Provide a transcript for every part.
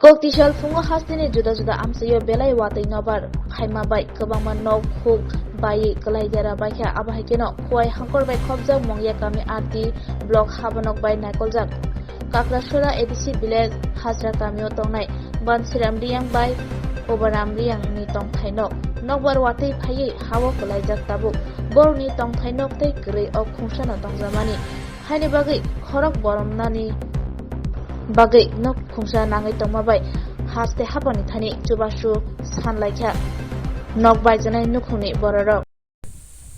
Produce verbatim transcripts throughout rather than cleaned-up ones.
Koktisal phungo hasteni juda juda amchaio belai watwi nobar phaima bai kwbangma nok huk baiwi kwlai dera baikha. Abo hai kheno Khowai Hangkhor bai khopjak Mongya kami R D block habanok bai naikoljak Kakrasora A D C village Hajra kamio tongnai Bansiram Riyang bai Obaram Riyang ni tongthai nok nokbar watwi phaiwi hao kwlaijak tabuk. Borokni tongthai nok tei kwrwi o khungsano tongjamani. Haini bagwi khorok boromnani bagwi nok khungsa nangwi tongma bai haste habani thani chubachu san laikha nok baijanai nukhungni bororok.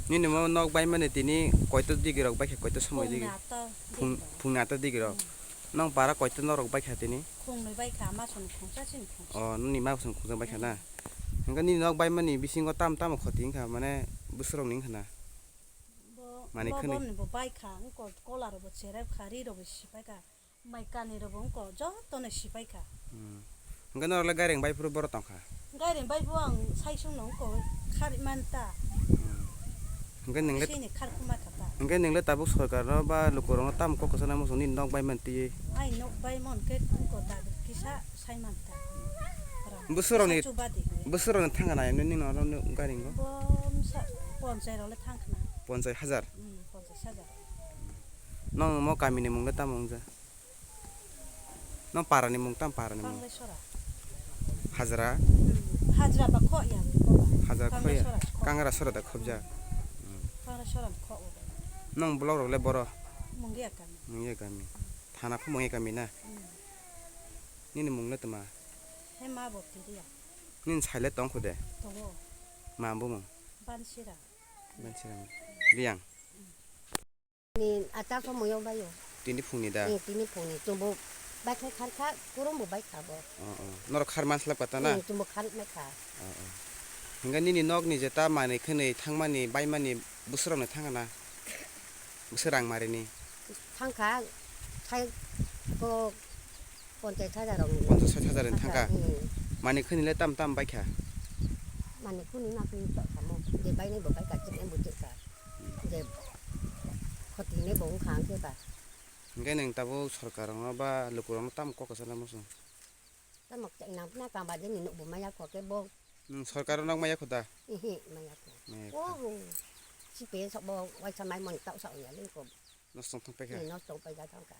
Nini mo nok baimani tini koito digi rok baikha, koito somoi digi? Phungni ata digi rok. Phung-, phungni ata digi rok. Hmm. Nong para koito nok rok baikha tini? Khungnwi baikha, masoni khungsa sini khungsa. Oh, nini masoni khungsa baikha na? Hmm. Hingke nini nok baimani bisingo tam tamo khoti wngkha, mane bwswrok ni wngkha na? Bo, mani bo khwnwi. Borni bo baikha, wngkha kola rok bo cherep kha, ri rok bo sipai kha, mai kani rok bo wngkha joto no sipai kha. Hmm. Hingke norok le gaireng bai phuru borok tong kha? Gaireng bai bo ang sai sung no wngkha khari man ta. Hmm. Hingke neng le, sini khar khuma kha ta. Hingke neng le tabuk sorkar no ba luku rok no tam kok kwchana muchung nini nok bai man twi? Ai nok bai mon khe wngkha ta kisa. Sai man ta. Bwswrokni, bwswrokni thangkha na emni nini oro gari wngkha? Bo sa ponchai rok le thangkha na. Ponchai hajar? Hmm, ponchai hajar. Nong mo kamini mung le tamo wngja? Nong parani mung tam parani mung? Kanglai sora. Hajra? Hmm, hajra ba kho ya, kho ba. Hajra kho ya? Kanglai sora, kho. Kangra sora da khobja? Hmm. Kanglai sora kho o. Nong block rok le boro? Mungya kami. Mungya kami. Thana pho Mungya kami na? Hmm. Nini mung le tma? He ma bo tiriya. Nini sai le tong kho de? Tongo. Ma bumung? Bansira. Bansira. Riyang. Ni ata ko moyo bayo. Tini phungni da? Ni tini phungni. Tumbo bai khai khar kha, kurung bo bai kha bo. Oh, oh. Norok khar manslap kata na? Ni tumbo khar mai kha. Oh, oh. Hingga nini nok ni jeta manwi khwnwi thangmani, baimani bwswrok no thangkha na? Bwswk rang marini? Thangkha, sai ko ponchas hajar rok ni. Ponchas sait hajar ni thangkha? Hmm. Mani khwni le tam tam baikha? Mani khwni ma khwni to kamo. Je bainai bo baikha, je em bo je kha. Je khoti ne bo wngkha ang khe ba. Hingke nwng tabuk sorkar rokno ba lukurokno tam kok kwchana muchung? Tamo nang na kamba de ni nuk bo maya kho ke bo. Nwng sorkar rok nok maya kho da? Ihi, maya kho. Maya kho. Oh, si pe sok bo waisa mai mon tau sa ya le ko. Nosto thang paikha? Ni nosto paikha thang ka.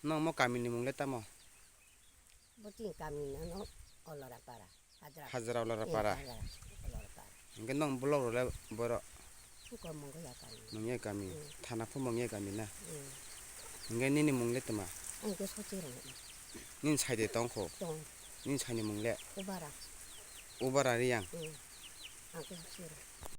Nong mo kami ni mung le tamo? Bo tin kami no, no Olora para. Hajra. Hajra Olora para. Hajra Olora para. Hingke nong block rok le boro? Ko mung ya kami. Mung ya kami. Hmm. Thana pho mung ya kami na? Hmm. Hingke nini mung le tma? Ang ke sochi rong. Nini sai de tong kho? Tong. Nini sai ni mung le? Ubara. Ubara Riyang? Hmm. Ang ke sochi rong.